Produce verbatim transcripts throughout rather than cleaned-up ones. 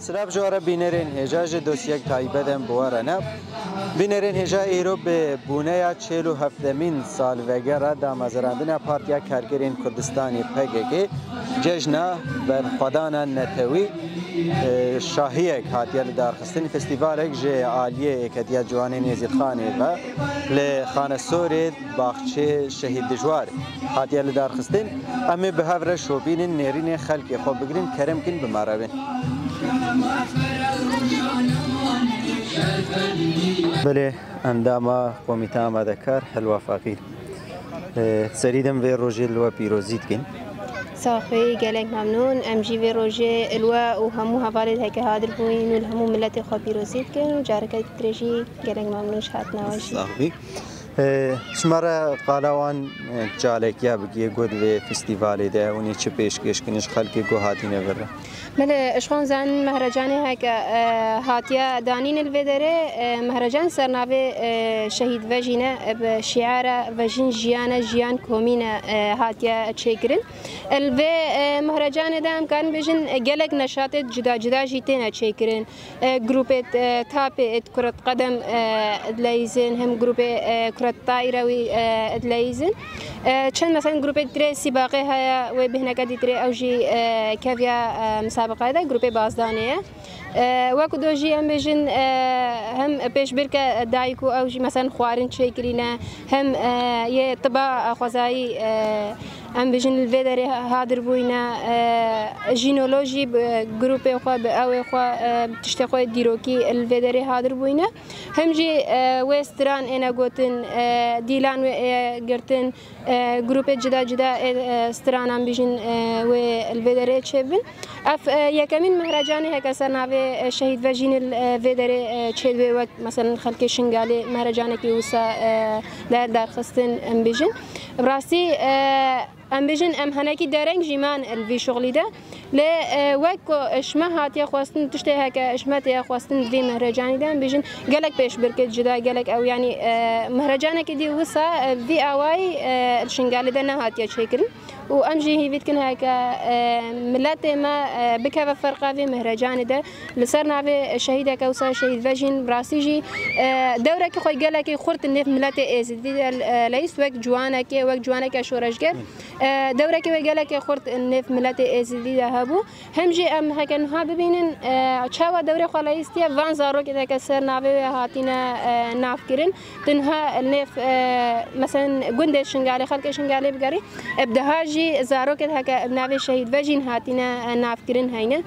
Silav ji we re bînerên hêja, ji dosyek taybet em bi we re ne. Bînerên hêja, îro bi bûneya çil û hevdemîn salvegera damezrandina Partiya Karkerên Kurdistanê P K K cejna berxwedana netewî, e, şahiyek hatiye lidarxistin. Festîvalek ji aliyê Êketiya Ciwanên Êzîdxanê ve li Xanesorê baxçê Şehîd Dijwar hatiye lidarxistin. Em ê bi hev re şopînin, nêrînê xelkê xwe bigirin, kerem kin bi me re bin. Belê, endama Komîte Amadekar Helwa Feqîr. Ee, serî dem vê rojê li we pîrozî dikin. Saxî, gelek memnûn. Em jî vê rojê li we û hemû hevalên heke hadir bûyîn û li hemû miletê xwe pîrozî dikin û careke dirê jî gelek memnûn ji hatina we jî. Saxî. Ee, ji me re qala wan, e, çalekiya bikî, got vê festîvalê de hûn ê çi pêşkêş kin ji xelkê ku hatîne vir re? Belê, ji xwe zanin mehrecanê heke, e, hatiye danîn li vê derê, e, mehrecan ser navê, e, Şehîd Vejîn e, e, bi şiara Vejîn jiyan e, jiyan komîn e, e, hatiye çêkirin. Li vê, e, mehrecanê de em karin bêjin, e, gelek neşatê cuda cuda jî têne çêkirin. E, grûpê, e, tapê, e, kuret qedem, e, dileyîzin, hem grûpê, e, kuret taîre wî, e, dileyîzin. E, çend, mesela, grûpê dirê sîbaqê heye, wê bêhneke dîtirê ew jî, e, keviya, e, misabiqeyê de, grûpê bazdanê ye. E, wek do jî em bêjin, e, hem pêşbirke dayik û ew jî, mesela, xwarin çêkirîne, hem, e, yê tiba xwezayî, e, em bêjin li vê derê hadir bûyne, e, jînolojî bi grûpê xwe, bi ewê xwe, e, tiştê xwe dîrokî li vê derê hadir bûyne. Hem jî, e, wê stiran êne gotin, e, dîlan wê ê girtin, e, grûpê cida cida ê, e, stiranan bijîn, e, wê li vê derê çêbin. Ev, e, yekemîn mehrecanê heke ser navê, e, Şehîd Vejîn li, e, vê derê, e, çêdibê wek, meselen, xelkê Şingalê mehrecanekî wisa, e, der derxistin, em bijin. Bi rastî, e, em bijin, em henekî dereng jî man li vî şuxlî de. Lê, e, wek ku ji me hatiye xwestin, tiştê heke ji me têye xwestin vî mehrecanî de, em bijin, gelek pêşbirkê cida, gelek ew, yanî, e, mehrecanekî dî wisa, e, vî awayî, e, li Şingalê de nehatiye çêkirin. Û em jî hîvî dikin heke, e, miletê me, e, bikeve ferqa vê mehrecanê de, li ser navê şehîdeke wisa Şehîd Vejîn, bi rastî jî, e, dewrekî xwe gelekî xurt nêv miletê Êzidî de, e, leyîst wek ciwanekê, wek ciwaneke şoreşger, e, dewrekî wê gelekî xurt nêv miletê Êzidî de hebû. Hem jî em heke niha bibînin, e, çawa dewrê xwe leyîstiye, van zarokê heke ser navê wê hatine, e, navkirin. Tu niha nêv, e, meselen, gundê Şingalê, xelkê Şingalê bigerî, e, bi deha jî zarokê heke bi navê Şehîd Vejîn hatine, e, navkirin heyne.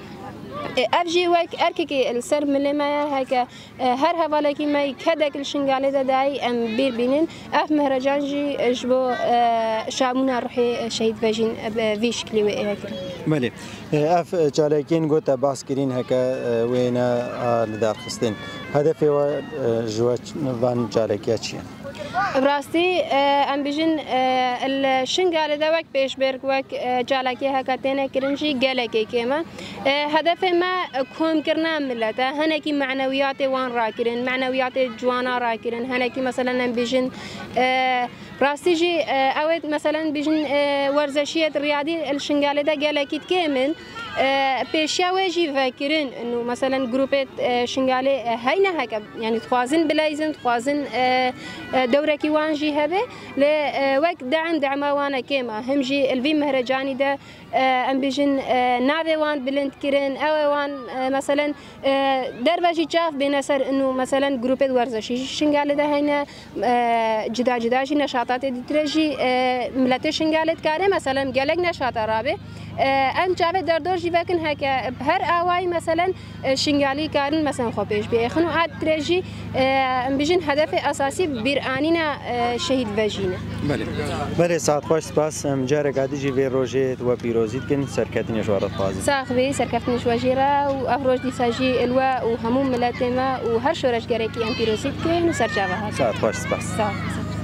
E, ev jî wek erkekî li ser milê me ye, heke, e, her hevalekî me yî kedek li Şingalê de dayî em bîr bînin. Ev mehrecan jî ji bo, e, şabûna ruhê Şehîd Vejîn, e, bi vî şiklî wê ê kirin. Belê. Ev çalakiyên ku te bas kirîn heke, e, wê ne, a, lidarxistin. Hedefê we, e, ji we ç-, van çalakiya çi ye? Bi rastî, e, em bijin, e, li Şingalê de wek pêşbirk, wek, e, çalakiya heke têne kirin jî gelekê kêm e. E, hedefê me, e, komkirina milet e. Hinekî manewiyatê wan rakirin, manewiyatê ciwana rakirin. Hinekî, meselen, em bijin, e, Rastî jî, e, ew ê, meselen, bijin, e, werzeşiyê riyadî li Şingalê de gelekî kêm in. E, pêşiya wê jî vekirin, nû, meselen, grûpê, e, Şingalê, e, heyne heke, yanî dixwazin bileyzin, dixwazin, e, e, dewrekî wan jî hebe. Lê, e, wek de'm, de'ma wan e kêm e. Him jî li vî mehrecanî de, e, em bijin, e, navê wan bilind kirin, ew ê wan, e, meselen, E, derve jî çav bêne ser inu, meselen, grûpê werzeşî jî Şingalê de heyne, e, cida cida jî neşatatê dîtire jî, e, miletê Şingalê dikare, meselen, gelek neşata rabe. E, em çavê derdor jî vekin heke her awayî, meselen, e, Şingalî karin, meselen, xwe pêş bêxin û a dîtire jî, e, em bijin hedefê esasî bîranîna, e, şehîd vejîne. Belê. Belê, saet xweş, spas. Em careka din jî vê rojê we pîrozî dikin, serketinê ji we re dixwazin. Sax bî, serkeftinê ji we jî re û ev roj dîsa jî li we û hemû miletê me û her şoreşgerekî em pîrozî dikin û serçava hatin. Saet xweş, spas. Sax bî, sax bî.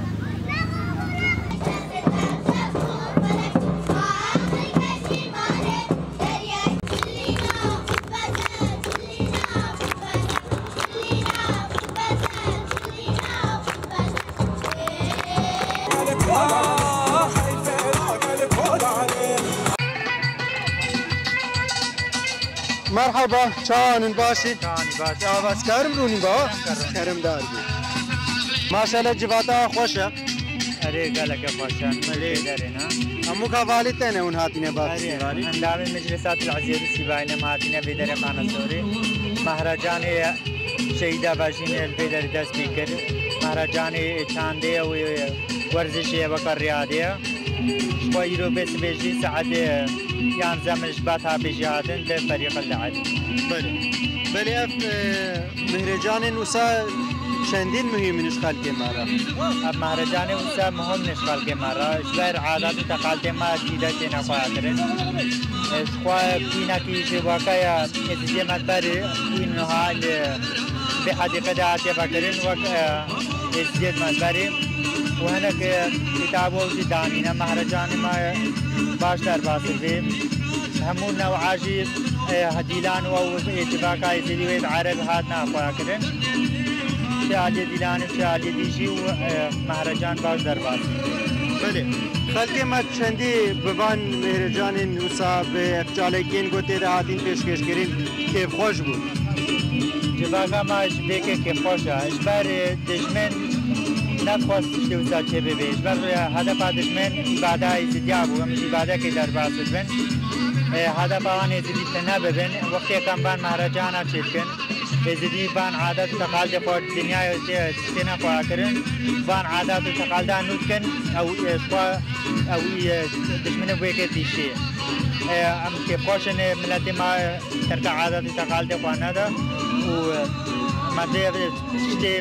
Merhaba, çawan in, baş in? Çawan in, baş. Ya, baş, karim rûnî ba? Karim. Kerem dar bî. Maşallah, civata xweş e. Erê, geleke xweş e. Erê. Bêderê ne? Hemû hevalê te ne hûn hatine ba festîvalê? Endamê Meclisa Til Ezîyetî Sîbayî ne, em hatine bêderê Xanesorê. Mehrecanê Şehîda Vejînê li bêderê dest pê kir. Mehrecanê çandê ye û werzişê ye weke riyadê ye. Ji xwe îro vê sibê jî saetê yanzdeh min ji Bata pêşî hatin li Ferîq el Leheb. Belê. Belê ev, e, mehrecanên wisa çendîn muhîm in ji xelkê me re. Ev mehrecanê wisa muhim ne ji xelkê me re. Ji ber adat û teqaltê me tîde têne xweyakirin. E, ji xwe kûynekî ji weke ye, Êzidiyê me berê kûyn niha li vê hedîqê de hatiye vekirin wek, e, Êzidiyê me berê. û hinek, e, kîtabo jî danîne. Mehrecanê me baş derbas bê. Hemû new'a jî, e, dîlan û ew êtîfaka Êzidî wê Ereb hatine xweyakirin. Çi aliyê dîlan û çi aliyê dî jî û, e, mehrecan baş derbas. Belê. Xelkê me çendî bi van mehrecanên wisa bi ev çalakiyên ku tê de hatin pêşkêşkirin kêfxweş bûn. Civaka me ji vê kê kêfxweş e. Ji ber, e, dijmin nedixwest tiştê wisa çê bibe. Ji ber hedefa dijmin îbada Êzidiya bû. Em ji îbadekê derbas dibin. E, hedefa wan Êzidî tune bibin. Wextê em van mehrecana çêdikin, Êzidî van adet û teqaldê xwe dinyayê tê, têne xweyakirin. Van adet û teqalda nû dikin. Ew, e, ji xwe, ew, e, dijminê wê kê tiştê. E, em kêfxweş in, e, miletê me terka adet û teqaldê xwe nede û, e, me dê tiştê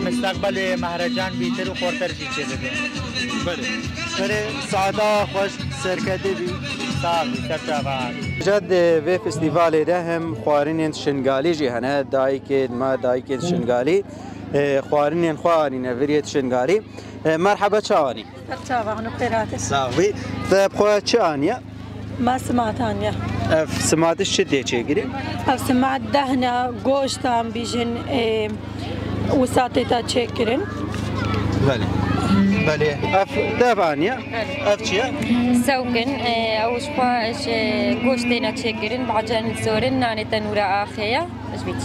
misteqbelê mehrecan bîtir û xurtir jî çêbibe. Belê. Belê, saeta xweş, serketê bî. Sağ bî, ser çava. Ca di vê festîvalê de hem xwarinên şingalî jî hene. Dayikên me, dayikên şingalî, e, xwarinên xwe anîne virêt şingalî. E, merheba, çawanî? Ser çava, hûn xêr hatin. Sax bî. Te bi xwe çi aniye? Me simat aniye. Ev simatiş çi tê çêkirî? Ev simat dehne, goştan bîjin, ê, wisa tê te çêkirin. Belê. Belê. Ev te ev aniye? Belê. Ev çi ye? Sewkin, ê, ew ji xwe ji goşt têne çêkirin, bacen zorin, nanê tenûra axê ye.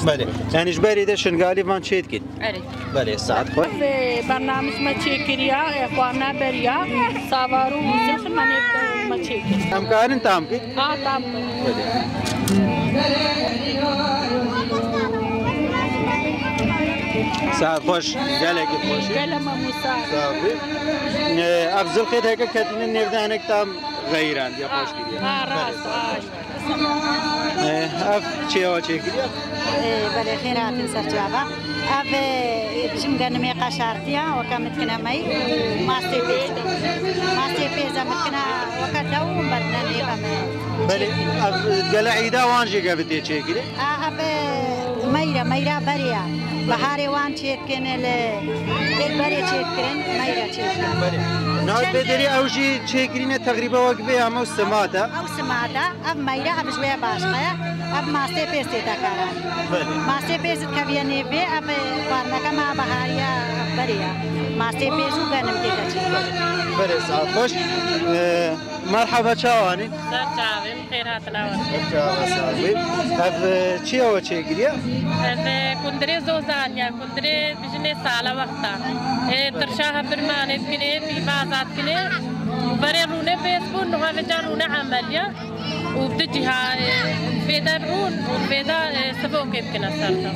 Belê. Yanî ji berî de şingalî van çê dikin? Erê. Belê, saet xwe. Ev, e, bernamij me çêkiriya, e, xwarina beriya, savar û zilxi me nê, me çêkir. Em karin tam bikin? A, tam bikin. Belê. Saet xweş, gelekî xweş. Gele me mûsa. Sax bî. E, ev zilxê heke ketîne nêv de hinek tam xeyran, ya xweş kiriye. Ha, rast, belê, saet xweş. Eh, ev çêwa çêkiriye? Eh, belê, xêr hatin ser çava. Ev, eh, çim genimê qeşartiya, weke min dikine mey, mastê pêz. Mastê pêz em dikine weke dew û berdine nêve me. Belê, ev gele îda wan jî gevitê çêkirî? A, ev, eh, meyre, meyra berê ye. Beharê wan çê Kêne li, li berê çêkirin, meyre çêkirin. Belê. Niha bêderî ew jî çêkirîne teqrîben wek vê ya me û simata. Ew simata, ev meyre, ev ji wê başqa ye. Ev mastê pêz tê te kara. Belê. Mastê pêz dikeviye nêvê, ev xwarineke me behariya berê ye. Mastê pêz û genim tê te çêkirin. Belê, saet xweş. Ee, Merhaba, çawanî? Ser çavên, xêr hatina we. Çava sağ bî. Ev, e, çi ye we çêkiriye? Ev, e, kundirê zozan ya, kundirê bijinê sala wexta. E, tirşa hepir manê dikinê, pîvaza dikinê. Berê rûnê pês bûn, niha vêca rûne emel ya. Û bi du ciha, e, vêde rûn û vêde, e, sivokê bikine ser de.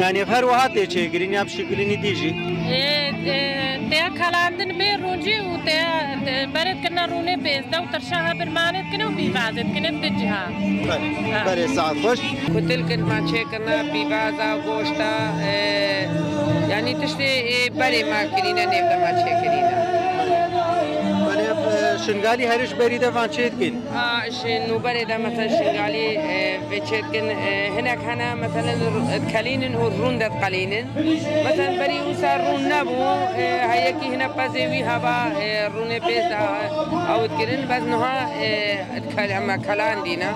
Yanî her wiha tê çêkirin ya bi şikilînî dî jî? Ê, ê, tê ya kalandin bê rûncî û tê ya, e, berê dikirine rûnê pêzde û tirşa hebirmanê dikine û pîvazê dikine bi du ciha. Belê. Ha. Belê, saet xweş. Kutilkin ma çêkirine, pîvaza, goşta, e, yanî tiştê, e, berê ma kirîne, nêvde ma çêkirîne. Belê, e, Şingalî herî ji berî de van çê dikin? A, ji nûberê de mesela Şingalî, e, vê çê dikin, e, hinek hene mesela r-, dikelînin û rûn de diqelînin. Mesela berî wisa rûn nebû, e, heyekî hine pezê wî heva, e, rûnê pêz de, e, ew dikirin, bes niha, e, dikel-, em kalandîne.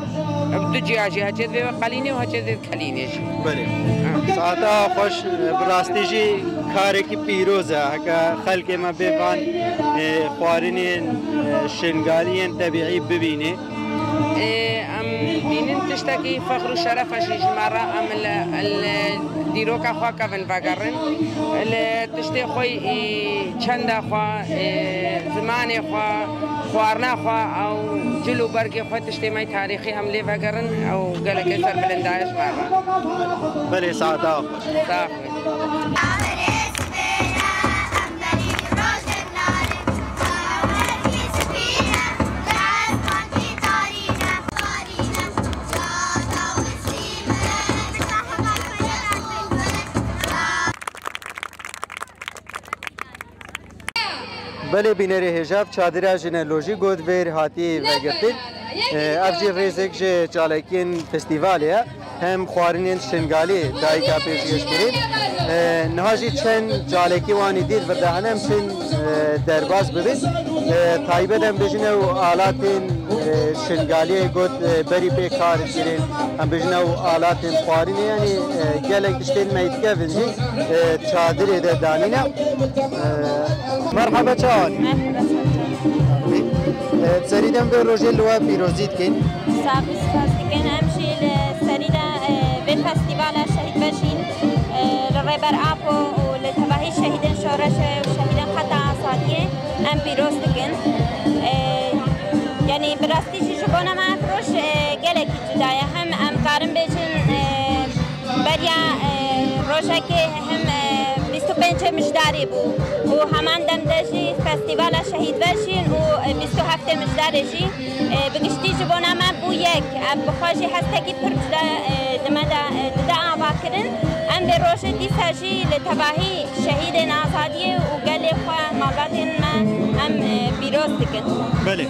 Ev du ciya jî heçê divê ve qelînê û heçê divê dikelînê jî. Belê. Ha. Saeta xweş, e, bi rastî jî Karekî pîroz e, heke xelkê me bê van, e, xwarinên, e, şingaliyên tebîî bibîne. Ê, em dînin tiştekî fexr û şeref e jî ji me re, em li, li dîroka xwe kevin vegerin. Li tiştê xwe, ê, çenda xwe, ê, zimanê xwe, xwarina xwe, ew cil û bergê xwe, tiştê me tarîxî em lê vegerin, ew gelekê serbilind e ji me re. Belê, saeta xwe. Sax be. Belê bînerê hêja, ev çadira jinolojî got vêr hatî vegirtin. Ev jî rêzek ji çalakiyên festîvalê ye. Hem xwarinên şingalî dayika pêşkêş kirin. E, niha jî çend çalakî wanî dî li vir de hene, em çin, e, derbas bibin. E, taybet em bêjin ew alatên, e, şingaliyê got, e, berî pê kar kirin. Em bêjin ew alatên xwarinê, yanî, e, gelek tiştên me yê dikevin jî, e, çadirê de danîne. E, merhaba, çawa? Merhaba, çawa? E, serî dem vê rojê li we pîrozî dikin. Sax û spas dikin. Em jî li serî de, e, vê festîvala şehîd ve jîn, e, li Rêber Apo û li tevahî şehîdên şoreşê û şehîdên xeta azadiyê em pîroz dikin. E, yanî bi rastî jî ji bona me ev roj, e, gelekî cuda ye. Hem em karin bêjin, e, beriya, e, rojekê hem, e, bîst û pêncê Mijdarê bû û heman dem de jî festîvala şehîd ve jîn û, e, bîst û heftê Mijdarê jî, e, bi giştî ji bona me bû yek. Ev bi xwe jî hestekî pir cuda, e, di me de, e, dide avakirin. Em vê rojê dîsa jî li tevahî şehîdên azadiyê û gelê xwe, malbatên me em, e, pîroz dikin. Belê.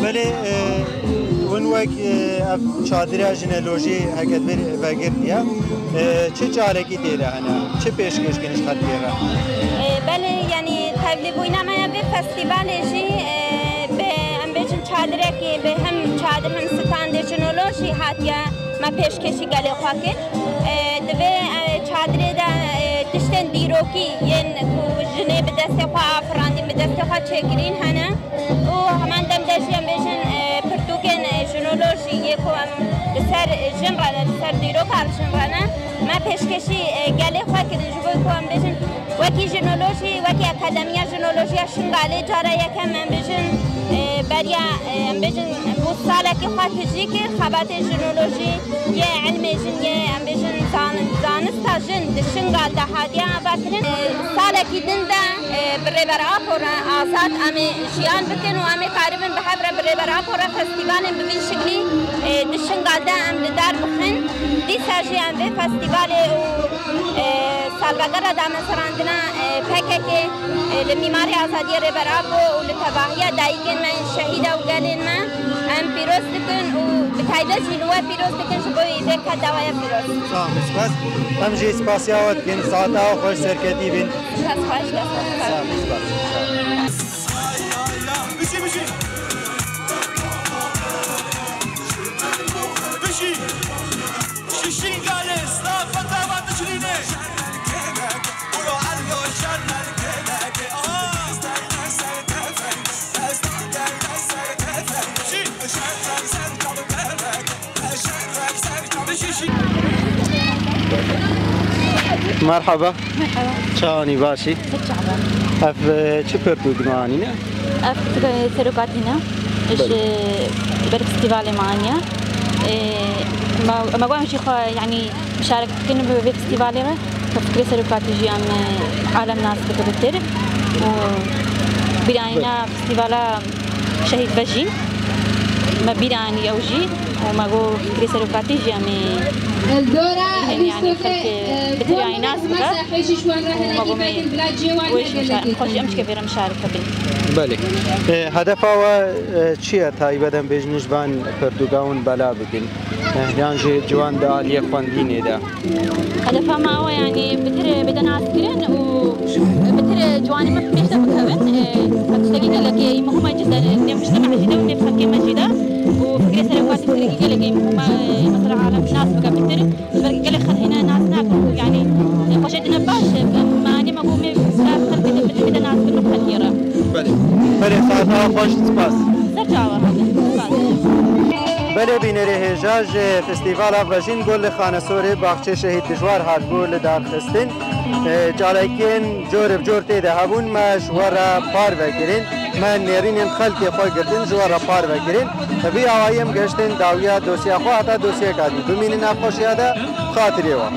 Belê, e, hûn wek, e, ev çadira jinolojî heke di vir vegirtiye, e, çi çalakî tê de hene? Çi pêşkêş kirin ji xelkê re? E, belê, yanî tevlîbûyîna me ya vê festîvalê jî, e, bi, em bêjin çadirekî, bi hem çadir hem standê jinolojî hatiye me pêşkêşî gelê xwe kir. E, di vê, e, çadirê de, e, tiştên dîrokî yên ku jinê bi destê xwe afirandîn, bi destê xwe çêkirîn hene û heman dem de jî em bêjin, e, pirtûkên, e, jinolojî yê ku em li ser jin re ne, li ser dîroka jin re ne, me pêşkêşî, e, gelê xwe kirin ji bo ku em bêjin wekî jinolojî, wekî Akademiya Jinolojiya Şingalê cara yekem em bêjin, e, beriya, e, em bêjin, bû salekî xwe tijî kir, xebatê jinolojî yê ilmê jin yê, em bêjin, zan-, zanista jin di Şingal de hatiye avakirin. E, salekî din de, e, bi Rêber Apo re azad em ê jiyan bikin û em ê karibin bi hev re bi Rêber Apo re festîvalên bi vî şiklî, e, di Şingal de em li dar bixin. Dîsa jî em vê festîvalê û, e, salvegera damezrandina, e, P K K, e, li Mîmarê Azadiyê Rêber Apo û li tevahiya dayikên me yên şehîda û gelên me em pîroz dikin û bi taybet jî li we pîroz dikin ji bo vê keda we ya pîroz. Sağ ol, spas. Em jî spasiya we dikin. Saeta we xweş, serketî bin. Spas xweş, dest xweş. Sağ ol, spas. Sağ ol. Bijî, bijî. Bijî. Şişîn galê, slavata va dişilîne. Merhaba. Merhaba. Çawanî, başî? Çawa. Ev, e, çi pirtûk me anîne? Ev, e, serokatî ne. Ji ber festîvalê me aniye. E, me, me got em jî xwe, yanî, muşarek bikin bi vê festîvalê re. Ke fikrê serokatî jî em, e, alem nas bike bitir. Û bîranîna festîvala Şehîd Vejîn. Me bîranî ew jî. Û me got fikrê serokatî jî em ê Li dora bihên, yanî, bîst û xelkê, e, bi tirayî nas bibe. Û me got me wê jî muşa-, xwe jî em çike vê re muşareke bin. Belê. E, hedefa we, e, çi ye taybet em bêjin ji van pirtûka hûn bela bikin? E, yan jî ciwan di aliyê xwendînê de? Hedefa me ew e, yanî, bi tir bide naskirin û bi tir ciwanê me pêş de bikevin. E, ev tiştekî gelekî muhim e, cidden, nêv mujtema jî de û nêv xelkê me jî de. Û fikrê serokatî fikrêkî gelekî muhim e, mesela alem nas bike bi tir. Ji ber gelek xelk hîne nas nakin û, yanî, xweşê dine baş, e, me anî me got me Belê, belê, saeta xweş, spas. Ser çava hate. Spas. Belê, bînerê hêja ji Festîvala Vejîn Gul li Xanesorê baxçê Şehîd Dijwar hatbû li dar xistin. E, çalakiyên cor bi cor tê de hebûn, me ji we re parve kirin. Me nêrînên xelkê xwe girtin, ji we re parve kirin. Bi vî awayî em gihiştin dawiya dosya xwe heta dosyeka dî. Bimînin nexweşiya de, xatirê we.